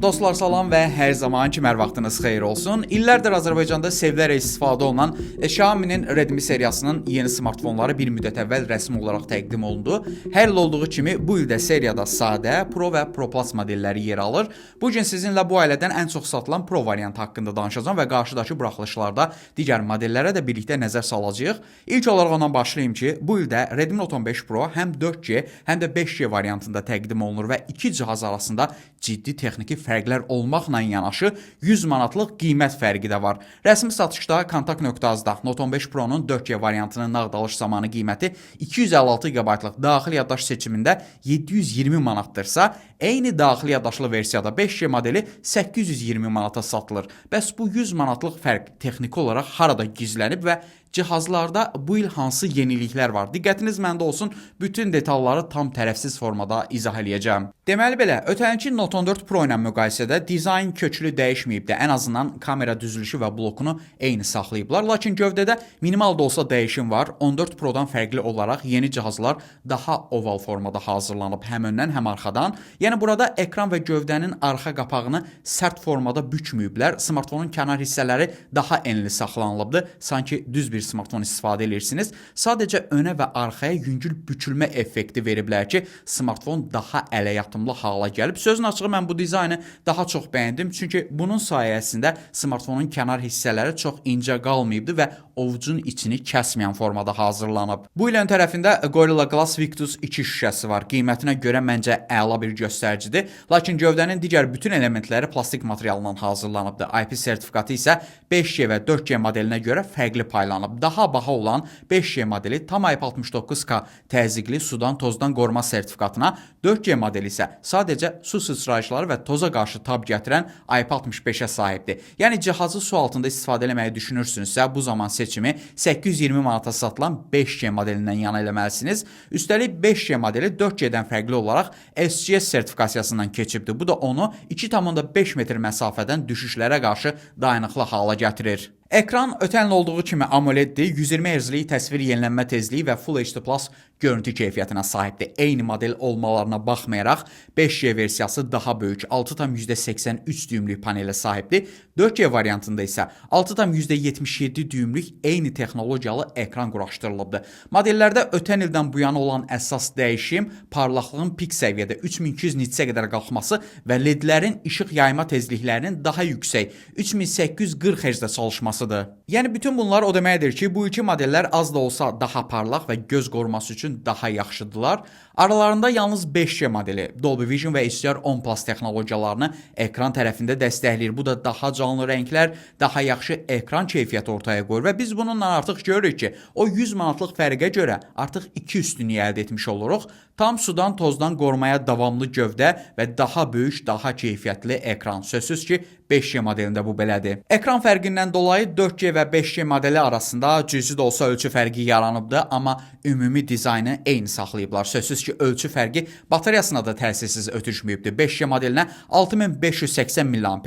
Dostlar, salam və hər zaman kimi hər vaxtınız xeyir olsun. İllərdir Azərbaycanda sevilərək istifadə olunan Xiaomi-nin Redmi seriyasının yeni smartfonları bir müddət əvvəl rəsmi olaraq təqdim olundu. Hər il olduğu kimi bu il də seriyada sadə, Pro və Pro Plus modelləri yer alır. Bu gün sizinlə bu ailədən ən çox satılan Pro variantı haqqında danışacağam və qarşıdakı buraxılışlarda digər modellərə də birlikdə nəzər salacağıq. İlk olaraq ondan başlayım ki, bu il də Redmi Note 15 Pro həm 4G, həm də 5G variantında təqdim olunur və iki cihaz arasında ciddi texniki fərqlər olmaqla yanaşı 100 manatlıq qiymət fərqi də var. Rəsmi satışda Kontakt.az-da Note 15 Pro-nun 4G variantının nağd alış zamanı qiyməti 256 GB-lıq daxili yaddaş seçimində 720 manatdırsa, eyni daxili yaddaşlı versiyada 5G modeli 820 manata satılır. Bəs bu 100 manatlıq fərq texniki olaraq harada gizlənib və cihazlarda bu il hansı yeniliklər var? Diqqətiniz məndə olsun. Bütün detalları tam tərəfsiz formada izah eləyəcəm. Deməli belə, ötən ilki Note 14 Pro ilə müqayisədə dizayn köklü dəyişməyib də, ən azından kamera düzülüşü və blokunu eyni saxlayıblar. Lakin gövdədə minimal da olsa dəyişim var. 14 Pro-dan fərqli olaraq yeni cihazlar daha oval formada hazırlanıb, həm öndən, həm arxadan. Yəni burada ekran və gövdənin arxa qapağını sərt formada bükməyiblər. Smartfonun kənar hissələri daha enli saxlanılıbdır. Sanki düz bir smartfon istifadə edirsiniz. Sadəcə önə və arxaya yüngül bükülmə effekti veriblər ki, smartfon daha ələ yatımlı hala gəlib. Sözün açığı, mən bu dizaynı daha çox bəyəndim. Çünki bunun sayəsində smartfonun kənar hissələri çox incə qalmayıbdı və ovucun içini kəsməyən formada hazırlanıb. Bu il ön tərəfində Gorilla Glass Victus 2 şüşəsi var. Qiymətinə görə məncə əla bir göstəricidir. Lakin gövdənin digər bütün elementləri plastik materialından hazırlanıbdır. IP sertifikatı isə 5G və 4G modelinə görə fərqli paylanıb. Daha baha olan 5G modeli tam IP69K təzyiqli sudan, tozdan qoruma sertifikatına, 4G modeli isə sadəcə su sıçrayışları və toza qarşı tab gətirən IP65-ə sahibdir. Yəni cihazı su altında istifadə eləməyi düşünürsünüzsə, bu zaman seçimi 820 manata satılan 5G modelindən yana eləməlisiniz. Üstəlik 5G modeli 4G-dən fərqli olaraq SGS sertifikasiyasından keçibdir. Bu da onu 2,5 metr məsafədən düşüşlərə qarşı dayanıqlı hala gətirir. Ekran ötən il olduğu kimi AMOLED-dir, 120 Hz-lik təsvir yenilənmə tezliyi və Full HD Plus görüntü keyfiyyətinə sahibdir. Eyni model olmalarına baxmayaraq 5G versiyası daha böyük, 6,83 düymlük panelə sahibdir. 4G variantında isə 6,77 düymlük eyni texnologiyalı ekran quraşdırılıbdır. Modellərdə ötən ildən bu yana olan əsas dəyişim parlaqlığın pik səviyyədə 3200 nitsə qədər qalxması və ledlərin işıq yayma tezliklərinin daha yüksək, 3840 Hz-də çalışmasıdır. Yəni bütün bunlar o deməkdir ki, bu iki modellər az da olsa daha parlaq və göz qoruması üçün daha yaxşıdırlar. Aralarında yalnız 5G modeli Dolby Vision və HDR10 Plus texnologiyalarını ekran tərəfində dəstəkləyir. Bu da daha canlı rənglər, daha yaxşı ekran keyfiyyəti ortaya qoyur və biz bununla artıq görürük ki, o 100 manatlıq fərqə görə artıq iki üstünlük əldə etmiş oluruq. Tam sudan, tozdan qorumaya davamlı gövdə və daha böyük, daha keyfiyyətli ekran. Sözsüz ki, 5G modelində bu belədir. Ekran fərqindən dolayı 4G və 5G modeli arasında cüzi də olsa ölçü fərqi yaranıbdı, amma ümumi dizaynı eyni saxlayıblar. Sözsüz ki, ölçü fərqi batareyasına da təsirsiz ötüşməyibdi. 5G modelinə 6580 mAh,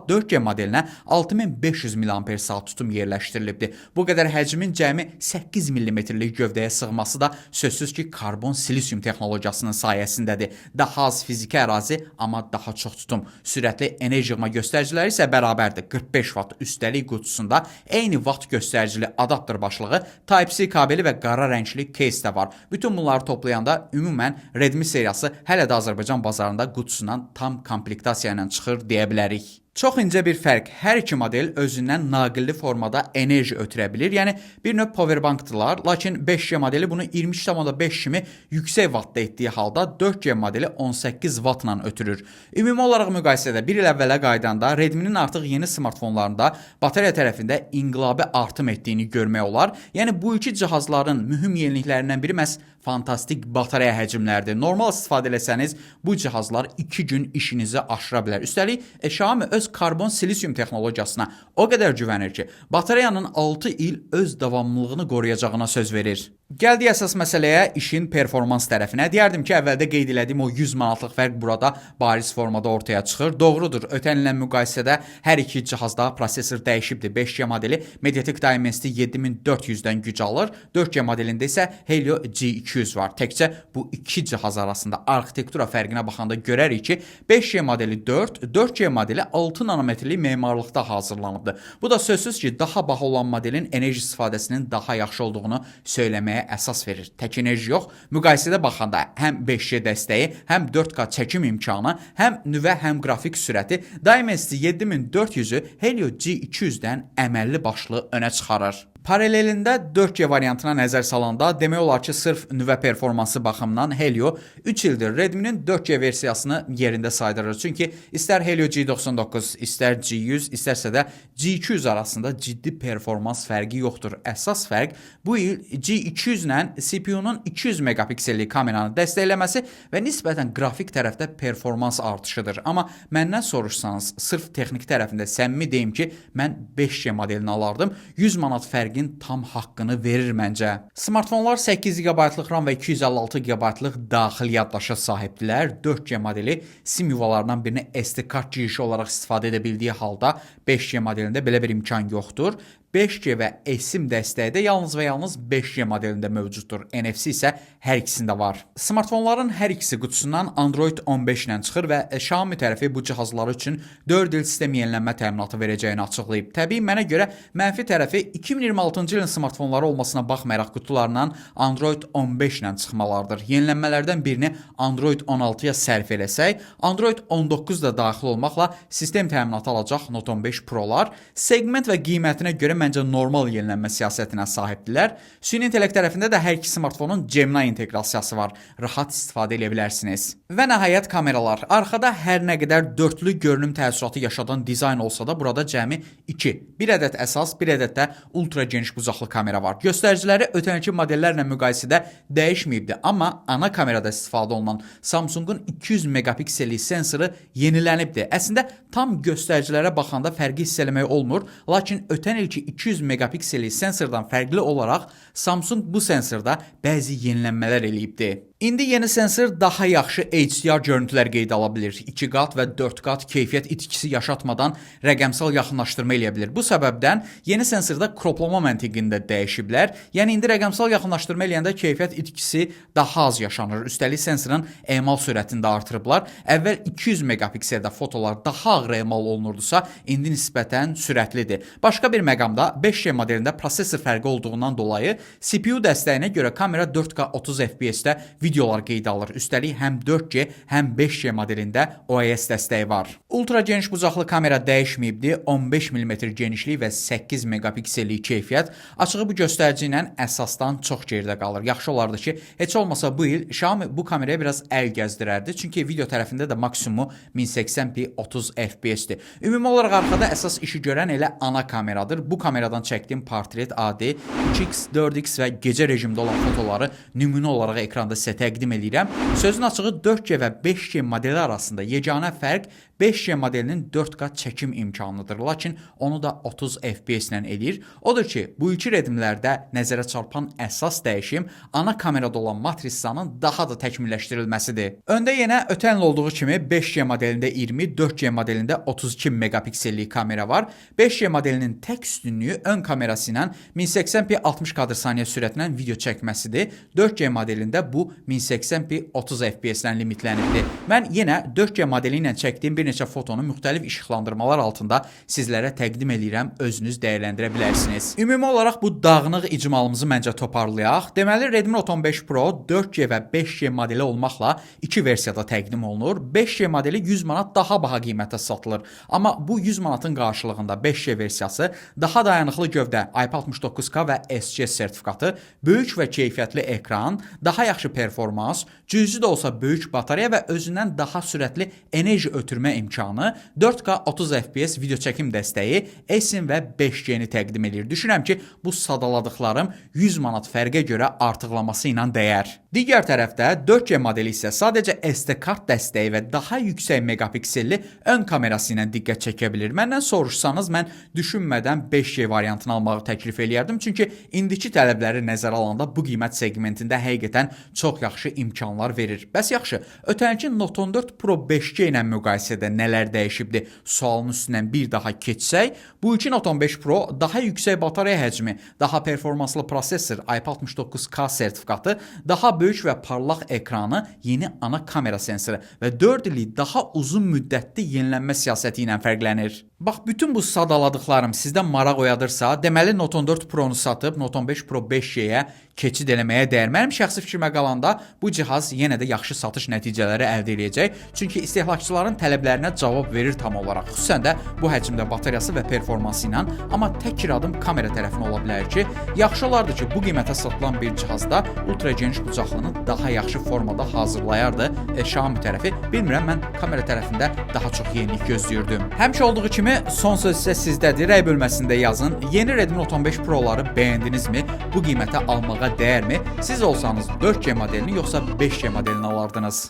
4G modelinə 6500 mAh tutum yerləşdirilibdi. Bu qədər həcmin cəmi 8 mm-lik gövdəyə sığması da sözsüz ki, karbon silisium texnologiyasının sayəsindədir. Daha az fiziki ərazi, amma daha çox tutum. Sürətli enerji yığma göstəriciləri isə bərabərdir. 45 Vatt, üstəlik qutusunda eyni vatt göstəricili adapter başlığı, Type-C kabeli və qara rəngli case də var. Bütün bunları toplayanda ümumən Redmi seriyası hələ də Azərbaycan bazarında qutusundan tam komplektasiya ilə çıxır deyə bilərik. Çox incə bir fərq. Hər iki model özündən naqilli formada enerji ötürə bilir. Yəni bir növ powerbankdırlar. Lakin 5G modeli bunu 23,5 kimi yüksək vattda etdiyi halda 4G modeli 18 vattla ötürür. Ümumi olaraq müqayisədə bir il əvvələ qayıdanda Redmi-nin artıq yeni smartfonlarında batareya tərəfində inqilabi artım etdiyini görmək olar. Yəni bu iki cihazların mühüm yeniliklərindən biri məhz fantastik batareya həcmləridir. Normal istifadə eləsəniz, bu cihazlar 2 gün işinizi aşıra bilər. Üstəlik Xiaomi öz karbon silisium texnologiyasına o qədər güvənir ki, batareyanın 6 il öz davamlılığını qoruyacağına söz verir. Gəldik əsas məsələyə, işin performans tərəfinə. Deyərdim ki, əvvəldə qeyd elədiyim o 100 manatlıq fərq burada bariz formada ortaya çıxır. Doğrudur, ötən illə müqayisədə hər iki cihazda prosesor dəyişibdir. 5G modeli MediaTek Dimensity 7400-dən güc alır. 4G modelində isə Helio G200 var. Təkcə bu iki cihaz arasında arxitektura fərqinə baxanda görərik ki, 5G modeli 4, 4G modeli 6 nanometrlik memarlıqda hazırlanıbdır. Bu da sözsüz ki, daha baha olan modelin enerji istifadəsinin daha yaxşı olduğunu söyləməyə əsas verir. Tək enerji yox, müqayisədə baxanda həm 5G dəstəyi, həm 4K çəkim imkanı, həm nüvə, həm qrafik sürəti Dimensity 7400-ü Helio G200-dən əməlli başlı önə çıxarır. Paralelində 4G variantına nəzər salanda demək olar ki, sırf nüvə performansı baxımından Helio 3 ildir Redmi-nin 4G versiyasını yerində saydırır. Çünki istər Helio G99, istər G100, istərsə də G200 arasında ciddi performans fərqi yoxdur. Əsas fərq bu il G200 ilə CPU-nun 200 megapiksellik kameranı dəstəkləməsi və nisbətən qrafik tərəfdə performans artışıdır. Amma məndən soruşsanız, sırf texniki tərəfində səmimi deyim ki, mən 5G modelini alardım. 100 manat fərqin tam haqqını verir məncə. Smartfonlar 8 GB-lıq RAM və 256 GB-lıq daxili yaddaşa sahibdirlər. 4G modeli SIM yuvalarından birini SD kart girişi olaraq istifadə edə bildiyi halda 5G modelində belə bir imkan yoxdur. 5G və eSIM dəstəyi də yalnız və yalnız 5G modelində mövcuddur. NFC isə hər ikisində var. Smartfonların hər ikisi qutusundan Android 15 ilə çıxır və Xiaomi tərəfi bu cihazları üçün 4 il sistem yenilənmə təminatı verəcəyini açıqlayıb. Təbii, mənə görə mənfi tərəfi 2026-cı ilin smartfonları olmasına baxmayaraq qutularından Android 15 ilə çıxmalarıdır. Yenilənmələrdən birini Android 16-ya sərf eləsək, Android 19 da daxil olmaqla sistem təminatı alacaq Note 15 Pro-lar segment və qiymətinə görə məncə normal yenilənmə siyasətinə sahibdirlər. Süni intellekt tərəfində də hər iki smartfonun Gemini inteqrasiyası var. Rahat istifadə edə bilərsiniz. Və nəhayət, kameralar. Arxada hər nə qədər dörtlü görünüm təəssüratı yaşadan dizayn olsa da, burada cəmi 2, bir ədəd əsas, bir ədəd də ultra geniş bucaqlı kamera var. Göstəriciləri ötən ilki modellərlə müqayisədə dəyişməyibdi, amma ana kamerada istifadə olunan Samsung-un 200 megapiksellik sensoru yenilənibdi. Əslində tam göstəricilərə baxanda fərqi hiss eləmək olmur, lakin ötən ilki 200 megapiksellik sensordan fərqli olaraq Samsung bu sensorda bəzi yenilənmələr eləyibdi. İndi yeni sensor daha yaxşı HDR görüntülər qeydə ala bilir. 2 qat və 4 qat keyfiyyət itkisi yaşatmadan rəqəmsal yaxınlaşdırma eləyə bilir. Bu səbəbdən yeni sensorda kroplama məntiqini də dəyişiblər. Yəni indi rəqəmsal yaxınlaşdırma eləyəndə keyfiyyət itkisi daha az yaşanır. Üstəlik sensorun emal sürətini də artırıblar. Əvvəl 200 megapikseldə fotolar daha ağır emal olunurdusa, indi nisbətən sürətlidir. Başqa bir məqamda 5G modelində prosesor fərqi olduğundan dolayı CPU dəstəyinə görə kamera 4K 30 FPS-də videolar qeydə alır. Üstəlik həm 4G, həm 5G modelində OIS dəstəyi var. Ultra geniş bucaqlı kamera dəyişməyibdi. 15 mm genişlik və 8 megapiksellik keyfiyyət. Açığı bu göstərici ilə əsasdan çox geridə qalır. Yaxşı olardı ki, heç olmasa bu il Xiaomi bu kameraya biraz əl gəzdirərdi. Çünki video tərəfində də maksimumu 1080p 30 FPS-dir. Ümumi olaraq arxada əsas işi görən elə ana kameradır. Bu kameradan çəkdiyim portret, adi, 2x, 4x və gecə rejimdə olan fotoları nümunə olaraq ekranda sizə təqdim eləyirəm. Sözün açığı, 4G və 5G modeli arasında yeganə fərq 5G modelinin 4K çəkim imkanıdır. Lakin onu da 30 FPS ilə eləyir. Odur ki, bu ilki Redmi-lərdə nəzərə çarpan əsas dəyişim ana kamerada olan matrisanın daha da təkmilləşdirilməsidir. Öndə yenə ötən il olduğu kimi 5G modelində 20, 4G modelində 32 megapiksellik kamera var. 5G modelinin tək üstünlüyü ön kamerası ilə 1080p 60 kadr saniyə sürətlə video çəkməsidir. 4G modelində bu 1080p 30 FPS ilə limitlənibdir. Mən yenə 4G modeli ilə çəkdiyim bir neçə fotonu müxtəlif işıqlandırmalar altında sizlərə təqdim eləyirəm, özünüz dəyərləndirə bilərsiniz. Ümumi olaraq bu dağınıq icmalımızı məncə toparlayaq. Deməli, Redmi Note 15 Pro 4G və 5G modeli olmaqla iki versiyada təqdim olunur. 5G modeli 100 manat daha baha qiymətə satılır. Amma bu 100 manatın qarşılığında 5G versiyası daha dayanıqlı gövdə, IP69K və SC sertifikatı, böyük və keyfiyyətli ekran, daha yaxşı performans, performans, cüzi də olsa böyük batareya və özündən daha sürətli enerji ötürmə imkanı, 4K 30 FPS video çəkim dəstəyi, eSIM və 5G-ni təqdim edir. Düşünürəm ki, bu sadaladıqlarım 100 manat fərqə görə artıqlaması ilə dəyər. Digər tərəfdə 4G modeli isə sadəcə SD kart dəstəyi və daha yüksək megapikselli ön kamerası ilə diqqət çəkə bilir. Məndən soruşsanız, mən düşünmədən 5G variantını almağı təklif eləyərdim. Çünki indiki tələbləri nəzərə alanda bu qiymət seqmentində həqiqətən çox yaxşı imkanlar verir. Bəs yaxşı, ötən ilki Note 14 Pro 5G ilə müqayisədə nələr dəyişibdi? Sualın üstündən bir daha keçsək, bu ilki Note 15 Pro daha yüksək batareya həcmi, daha performanslı prosesor, IP69K sertifikatı, daha böyük və parlaq ekranı, yeni ana kamera sensoru və 4 illik daha uzun müddətli yenilənmə siyasəti ilə fərqlənir. Bax, bütün bu sadaladıqlarım sizdə maraq oyadırsa, deməli Note 14 Pro-nu satıb Note 15 Pro 5G-yə keçid eləməyə dəyər. Mənim şəxsi fikrimə qalanda bu cihaz yenə də yaxşı satış nəticələri əldə eləyəcək. Çünki istehlakçıların tələblərinə cavab verir tam olaraq. Xüsusən də bu həcmdə batareyası və performansı ilə. Amma tək iradım kamera tərəfinə ola bilər ki, yaxşı olardı ki, bu qiymətə satılan bir cihazda ultra geniş bucaqlını daha yaxşı formada hazırlayardı Xiaomi tərəfi. Bilmirəm, mən kamera tərəfində daha çox yenilik gözləyirdim. Həmişə olduğu kimi son söz isə sizdədir. Rəy bölməsində yazın. Yeni Redmi Note 15 Pro-ları bəyəndinizmi? Bu qiymətə almağa dəyərmi? Siz olsanız 4G modelini yoxsa 5G modelini alardınız?